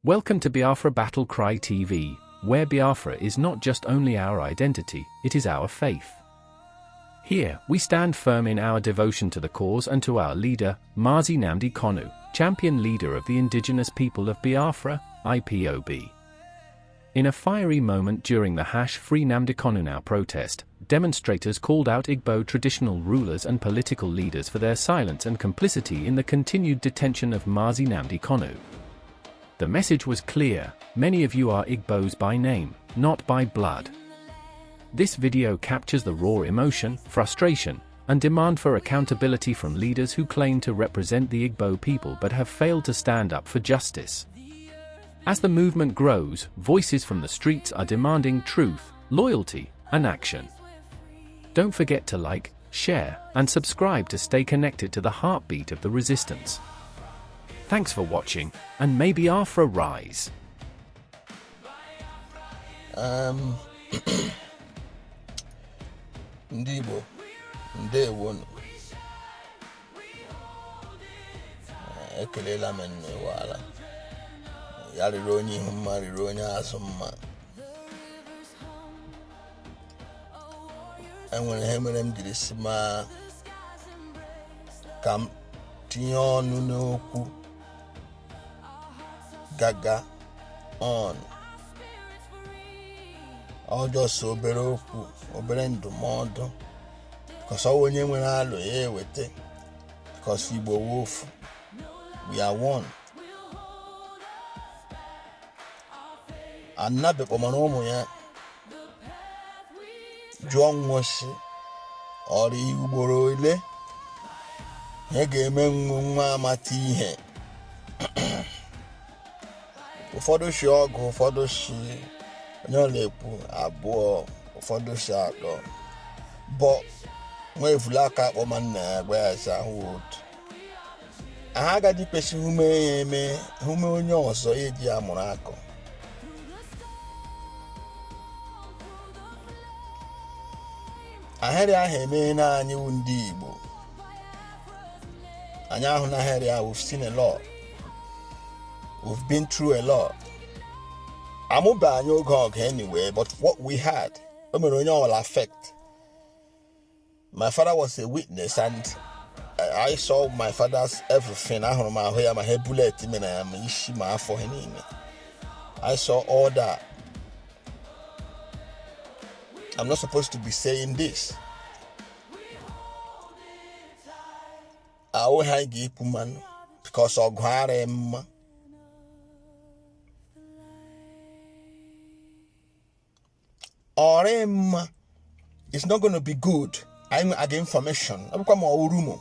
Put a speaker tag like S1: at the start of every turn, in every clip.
S1: Welcome to Biafra Battlecry TV, where Biafra is not just only our identity, it is our faith. Here, we stand firm in our devotion to the cause and to our leader, Mazi Nnamdi Kanu, champion leader of the indigenous people of Biafra, IPOB. In a fiery moment during the #FreeNnamdiKanuNow protest, demonstrators called out Igbo traditional rulers and political leaders for their silence and complicity in the continued detention of Mazi Nnamdi Kanu. The message was clear: many of you are Igbos by name, not by blood. This video captures the raw emotion, frustration, and demand for accountability from leaders who claim to represent the Igbo people but have failed to stand up for justice. As the movement grows, voices from the streets are demanding truth, loyalty, and action. Don't forget to like, share, and subscribe to stay connected to the heartbeat of the resistance. Thanks for watching, and may Biafra rise.
S2: Ndị Igbo, ndewonu. Ekelela m nnewaala ya riri onye ihu mma, riri onye azụ mma. Enwere ihe mere m jiri si ma ka m tinye ọnụ n'okwu gaga on ọjọọ so obere okwu, obere ndụmọdụ, because ọ onye nwere alụ ya eweta, because Igbo wofu, we are one. Anabe kpọmara ụmụ ya jụọ nwosi ọrụ ugboro ole ihe ga-eme nwa nwa amata ihe. Ụfọdụ shi ọgụ, ụfọdụ shi onye ọla ekwu abụọ, ụfọdụ shi atọ, bọ nwa evula aka akpọma nna ya gwa ya sị ahụ otu ha agaghị kwesị hume ya eme hume onye ọzọ ya eji ya mụrụ akọ. Ahịrị ahụ emeela anyị wụ ndị Igbo, anyị ahụ na ahịrị ahụ, we've seen a lot, we've been through a lot. Amụba anyị oge ọgụ anyway, but what we had o mere onye ọbụla affect. My father was a witness and I saw my father's everything. Ahụrụ m ahụ ya, ma ihe bullet mere ya, ma isi, ma afọ, ha niile. I saw all that. I'm not supposed to be saying this. Ahụ ha ga-ekwu mmanụ because ọgụ ara mma. Ọrị mma. It's not going to be good. Anyị aga information. Ọ bụkwa ma ọ rumo.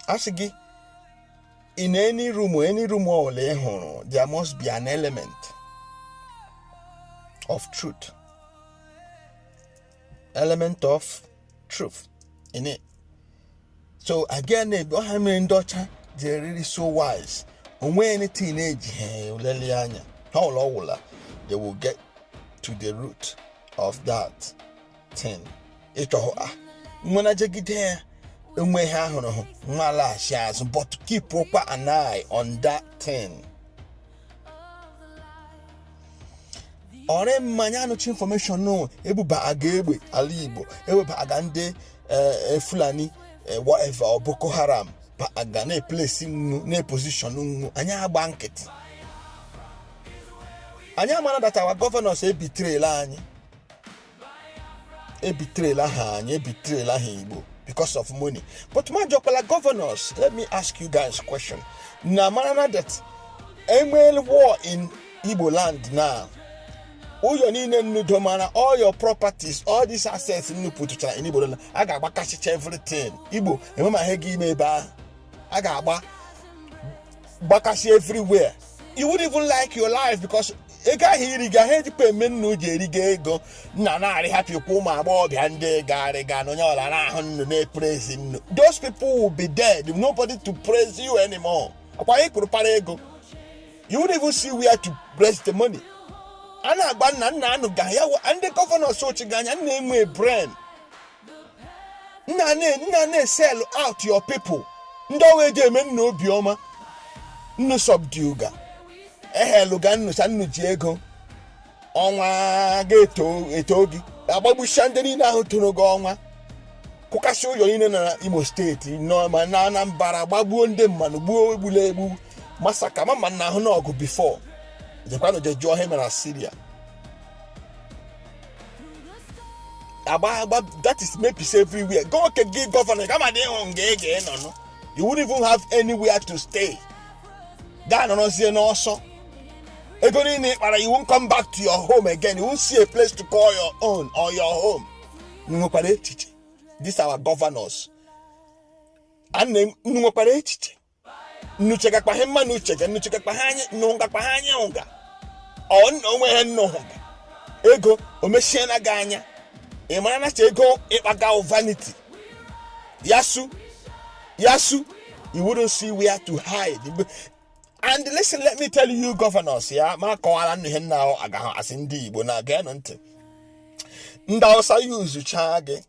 S2: A sị gị, in any room, any room ọbụla ị hụrụ, there must be an element of truth. Element of truth in it. So again, ọha mere ndị ọcha they are really so wise. Onwe anything eji ha lelie anya. Ha ụlọ ọwụla, they will get to the root of that thing. Ịchọhụ a nwena jegide ya enwe ihe ahụrụ hụ nwa laghachi azụ, but keep kwa an eye on that thing. Ọrị mmanya anụchi information no ebuba aga egbe ala Igbo, eweba aga ndị Fulani, whatever, or Boko Haram ba aga na-eplesi nnu na-epozishọn nnu. Anyị agba nkịtị, anyị amara that our governors ebitrela anyị, ebitrela ha anyị, ebitrela ha Igbo because of money. But majọkwala governors, let me ask you guys question. Na mara na that enwere war in Igbo land now, ụyọ niile nnudo mara all your properties, all these assets nnu pụtụchara in Igbo land, a ga-agbakasịcha everything. Igbo enwe ma ihe gị ime ebe ahụ, a ga-agba gbakasị everywhere. You wouldn't even like your life because ego ahụ iriga ha ejikwa eme nnu ji eriga ego nna na-arị hapụ ụmụ agbọghọbịa ndị garịga na onye ọla na-ahụ nnu na-epraise nnu. Those people will be dead, nobody to praise you anymore. Akwa anyị kwuru para ego, you wouldn't even see where to bless the money. A na-agba nna nna anụ ga ya ndị gọvanọ sochi anya nna enwe brain nna na-esell out your people. Ndị ọwa eji eme nna obiọma. Nnu subdue ga eheluga nnu sa nnu ji ego ọnwa ga-eto eto gị, agbagbusia ndị niile ahụ toro gị ọnwa, kụkasị ụyọ niile na Imo Steeti nọ ma na Anambra, gbagbuo ndị mmanụ, gbuo egbula egbu, massacre ma na ahụ n'ọgụ before. Jekwanụ je jụọ ihe mere na Syria. Agba agba, that is mepis everywhere. Go okay gị governor kama dị ịhụ nga ị ga-enọ nụ, you wouldn't even have anywhere to stay. Gaa nọrọzie n'ọsọ. Ego niile ị kpara, you won't come back to your home again. You won't see a place to call your own or your home. Nwekwara echiche, these our governors, unu nwekwara echiche? Nnuchegakpa ha mma n'uche ga nnuchegakpa ha anya nụgakpa ha anya ụga ọ nna onwe ha nnụ hụga ego o mechiena gị anya. Ị mara na ego ịkpaga vanity yasu yasu, you wouldn't see where to hide. And listen, let me tell you, governors, ya ma kọwara nnu ihe nna agaghị asị ndị Igbo na geenụ ntị. Ndị Hausa yuzuchaa gị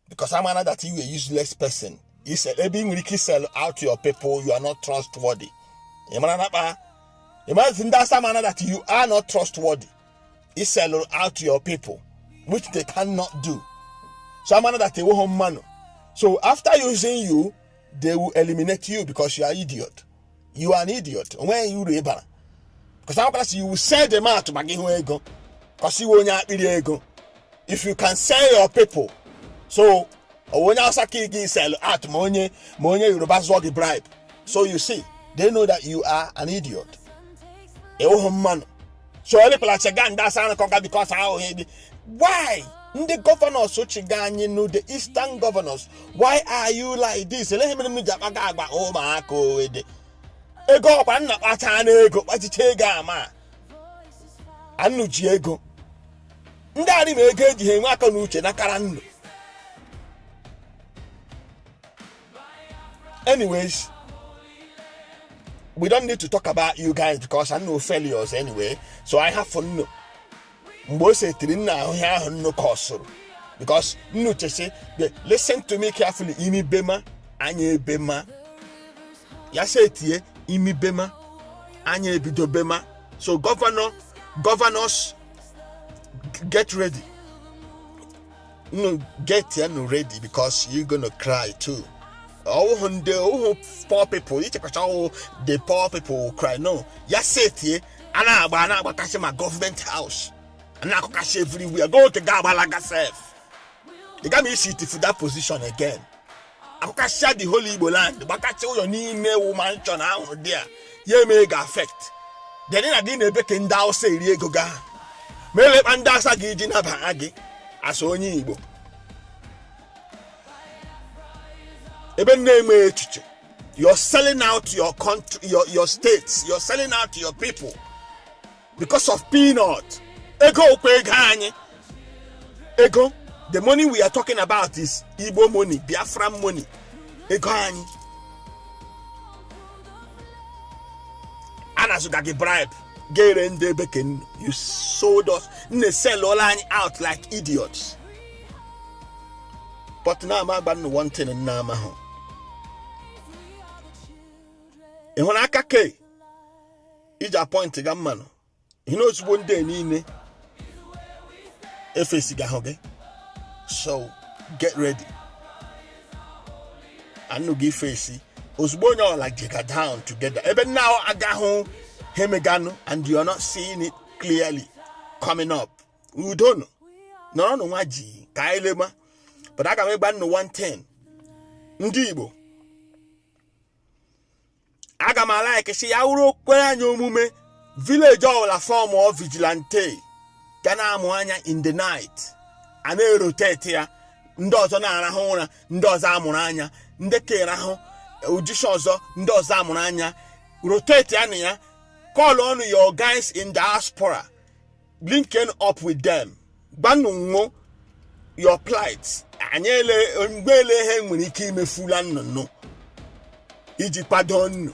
S2: because amana that you a useless person. Ebe ị nwere ike sell out your people, you are not trustworthy. Ị mara na kpa ị mara ndị Hausa mana that you are not trustworthy. You sell out your people, which they cannot do. So amana that enweghị mmanụ. So after using you, they will eliminate you because you are idiot. You are an idiot. Onweghị uru ị bara because amakwara sị you will sell them out maka ihu ego, because iwe onye akpịrị ego. If you can sell your people, so onye Hausa ka ị ga sell out, ma onye Yoruba zụọ gị bribe. So you see, they know that you are an idiot. Enweghị mmanụ. So elekwala chega ndị asa anakọga because ahụghị gị. Why ndị governors chiga anyị nụ, the eastern governors, why are you like this? Eleghị mere m ji akpaga agba ụmụaka owede ego ọkwa nna kpacha na ego kpachicha ego ama anụ ji ego ndị arị ma ego eji ha enwe aka n'uche nakara nnu. Anyways, we don't need to talk about you guys because I know failures anyway. So I have for nnu mgbe o setiri nna ahụ ihe ahụ nnu kọsụrụ because nnu chesi. Listen to me carefully. Imi bema anya ebema ya setie imi bema anya ebido bema. So governors, get ready. No, get ya no ready because you're gonna cry too. Ọwụhụ ndị ọwụhụ poor people ichekwacha ọwụ the poor people will cry. No, ya setie a na-agba a na-agbakasị ma government house a na-akụkasị everywhere. Go to ga agbalaga sef. Ị ga ma isi itifu that position again. Akụkasịa the whole Igbo land, gbakasị ụlọ niile wụ mansion ahụ dị a ya eme ga affect. Then na gị na-ebe ka ndị Hausa eri ego ga ma elekpa ndị Hausa gị iji nabaa gị asa onye Igbo ebe na-enwe echiche. You're selling out your country, your states. You're selling out your people because of peanut. Ego okwe ego anyị ego. The money we are talking about is Igbo money, Biafran money, ego anyị a na-azụga gị bribe ga-ere ndị ebe ke you sold us. Nne sell anyị out like idiots. But na ama agba nnu one thing nna amahụ ị hụrụ aka ke iji appoint ga mmanụ ihe na ozugbo ndị niile efesiga ahụ gị. So get ready. Anụ gị fesi ozugbo onye ọla jega down together ebe nna agahụ hemeganụ and you are not seeing it clearly coming up. Udonu nọrọnụ nwa ji ka anyị lema. But aga m ịgba nnụ one thing, ndị Igbo, aga m alaiki si ya wụrụ okwere anyị omume village ọbụla form of vigilante ga na-amụ anya in the night, a na-erotate ya, ndị ọzọ na-arahụ ụra, ndị ọzọ amụrụ anya, ndị ka erahụ ujisi ọzọ, ndị ọzọ amụrụ anya, rotate ya na ya. Call on your guys in diaspora, linking up with them, gbanụ nwụ your plight. Anyị ele mgbe ele ihe nwere ike imefula nnụnụ iji kwado nnu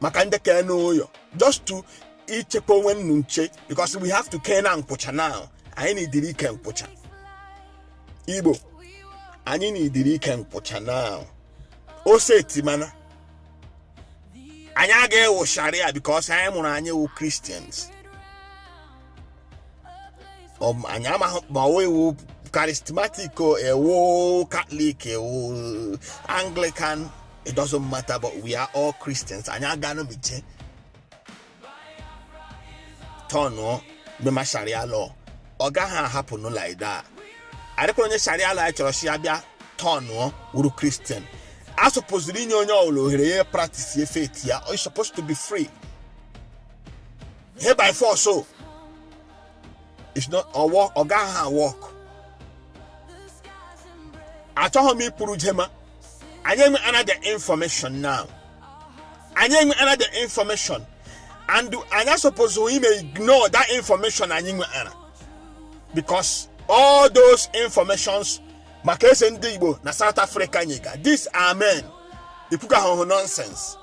S2: maka ndị ka n'ụyọ, just to ichekwa onwe nnu nche because we have to care na nkwụcha now. Anyị na-ediri ike nkwụcha Igbo, anyị na-ediri ike nkwụcha now. Ose etimana Anyị agaghị ewu Sharia because anyị mụrụ anyị wụ Christians. Anyị amaghị ma ọ ewu charismatic o ewu Catholic, ewu Anglican, it doesn't matter, but we are all Christians. Anyị aganụ miche tọnụọ mema Sharia law, ọ gaghị ahapụnụ like that. Adịkwara onye Sharia law anyị chọrọ si ya bịa tọnụọ wuru Christian. A supposed inye onye ọbụla ohere ya practice ya faith ya. It's supposed to be free here by force, so it's not ọwọ, ọ gaghị a-work. Achọghị m ịkpụrụ jema. Anyị enwe another information now, anyị enwe another information, and anyị suppose ime ignore that information anyị nwe, because all those informations maka ese ndị Igbo na South Africa nyega this amen ekwuga ahụhụ nonsense,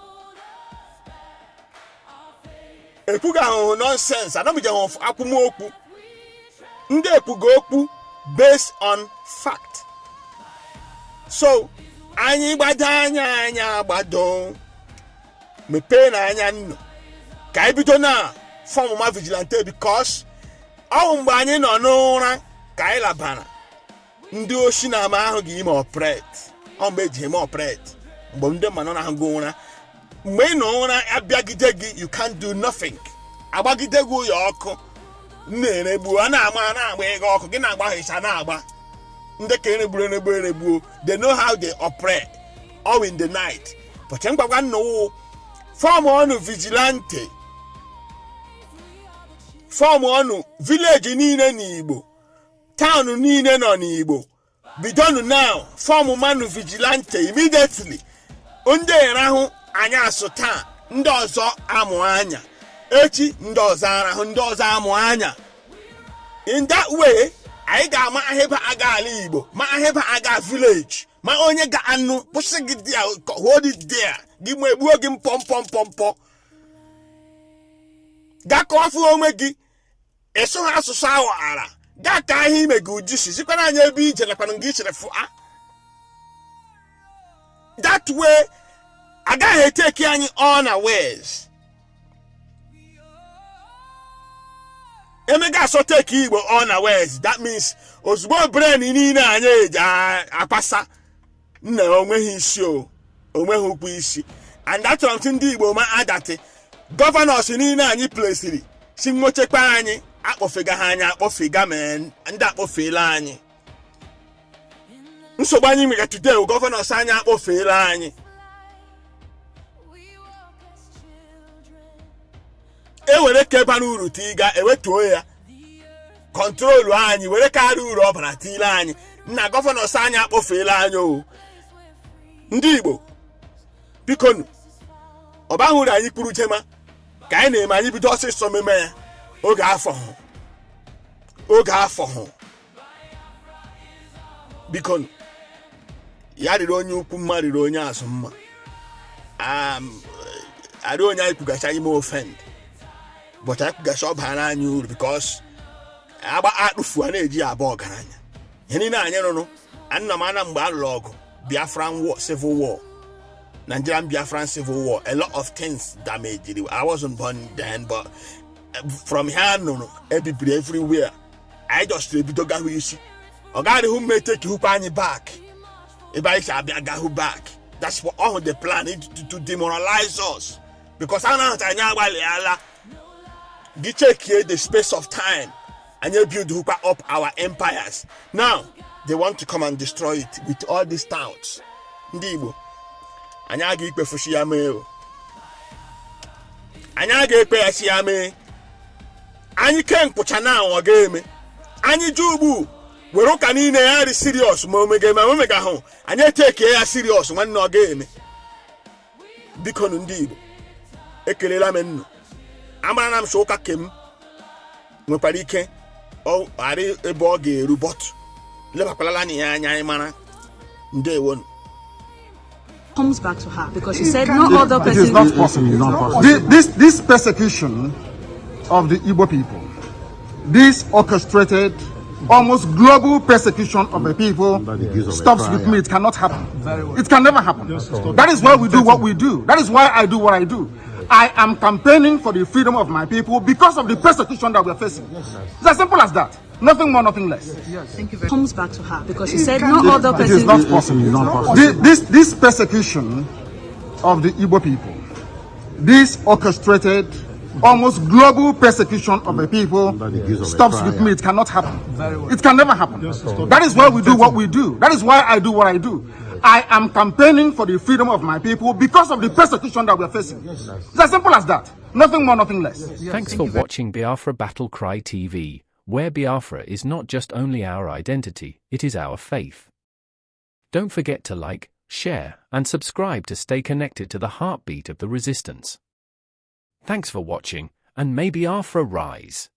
S2: ekwuga ahụhụ nonsense. Anọmije akwụmokwu ndị ekwuga okwu based on fact. So anyị gbado anya, anyị agbado mepee na anya nnu ka anyị bido na form ma vigilante, because ọ bụ mgbe anyị nọ n'ụra ka anyị labara ndị oshi na ama ahụ ga ime operate. Ọ mgbe eji eme operate, mgbe ndị mmanụ na-ahụ ụra, mgbe ị nọ ụra abịagide gị, you can't do nothing. Agbagide gị ụyọ ọkụ na-eregbu a na-ama a na-agba ego ọkụ gị na-agba ha na-agba ndị ka eregburu eregbu eregbuo. They know how they operate all in the night. But mgbagwa nnụwụ form ọnụ vigilante, form ọnụ village niile n'Igbo, town niile nọ n'Igbo, bidonu now form manụ vigilante immediately. Ndị erahụ anyị asụ taa, ndị ọzọ amụ anya echi, ndị ọzọ arahụ, ndị ọzọ amụ anya. In that way anyị ga-ama ahịba aga ala Igbo, ma ahịba aga village, ma onye ga-anụ kwụsị gị there, hold it there gị, ma egbuo gị mpọ mpọ mpọ mpọ. Gaa kọwafụ onwe gị, ịsụ ha asụsụ ahụ ara, gaa ka ahịa ime gị uji si sikwana anyị ebe ije nakwana gị ichere fụa. That way agaghị eteki anyị unawares. Emega asọ teki Igbo unawares, that means ozugbo brain niile anyị eji akpasa nna onweghị isi, o onweghị ụkwụ isi. And achọrọ m ndị Igbo ma adatị governors niile anyị plesiri si nwochekwa anyị akpọfega ha, anyị akpọfega ma ndị akpọfeela anyị. Nsogbu anyị nwere today, governors anyị akpọfeela anyị. Ewere ka bara uru tiga ewetuo ya control anyị, were karịa uru ọ bara tile anyị. Nna governors anyị akpọfeela anyị o. Ndị Igbo bikonu, ọ baghị uru anyị kwuru jema ka anyị na-eme. Anyị bido ọsịsọ meme ya oge afọ hụ, oge afọ hụ. Bikonu, ya riri onye ukwu mma, riri onye azụ mma. Arị onye anyị kwugacha ime offend, but anyị kwugacha ọ bara anyị uru, because agba akpụfu a na-eji ya abụ ọgaranya. Ihe niile anyị rụrụ anna m ana mgbe a lụrụ ọgụ Biafran war, civil war, Nigerian Biafran civil war, a lot of things damaged. I wasn't born then, but from here nụrụ ebibiri everywhere. Anyị just ebido gahụ isi, ọ gaghị hụ mma eteki hụkwa anyị back ebe anyị si abịa gahụ back. That's what all the plan is, to demoralize us, because a na-ahụta anyị agbalịala gị chekie the space of time anyị build hụkwa up our empires. Now they want to come and destroy it with all these towns. Ndị Igbo, anyị aga ikpefusi ya mee o, anyị aga ekpe ya si ya mee. Anyị ke nkwụcha na ọ ga-eme anyị ji ugbu were ụka niile ya ri serious, ma omega eme omega hụ anyị etekie ya serious. Nwanne, ọ ga-eme. Bikonu ndị Igbo, ekelela m nnu. Amara na m so ụka kem nwekwara ike ọ ghara ebe ọ ga-eru, but lebakwalala na ya anya anyị mara. Ndewonu.
S3: Comes back to her because she said no other
S4: It is
S3: person.
S4: not possible.
S5: It's not possible.
S4: This persecution of the Igbo people, this orchestrated almost global persecution of a people
S5: the guise of a
S4: stops with
S5: trial.
S4: me. It cannot happen. It can never happen. That is why we do what we do. That is why I do what I do. I am campaigning for the freedom of my people because of the persecution that we are facing. It's as simple as that. Nothing more, nothing less.
S3: Thank you very Comes back to her because she said no other
S4: It
S3: person.
S4: is not possible.
S5: It is not possible.
S4: This persecution of the Igbo people, this orchestrated, almost global persecution of a people
S5: Under the guise of a
S4: stops with
S5: trial.
S4: me. It cannot happen. It can never happen. That is why we do what we do. That is why I do what I do. I am campaigning for the freedom of my people because of the persecution that we are facing. It's as simple as that. Nothing more, nothing less.
S1: Thanks for watching Biafra Battle Cry TV, where Biafra is not just only our identity, it is our faith. Don't forget to like, share, and subscribe to stay connected to the heartbeat of the resistance. Thanks for watching, and may Biafra rise.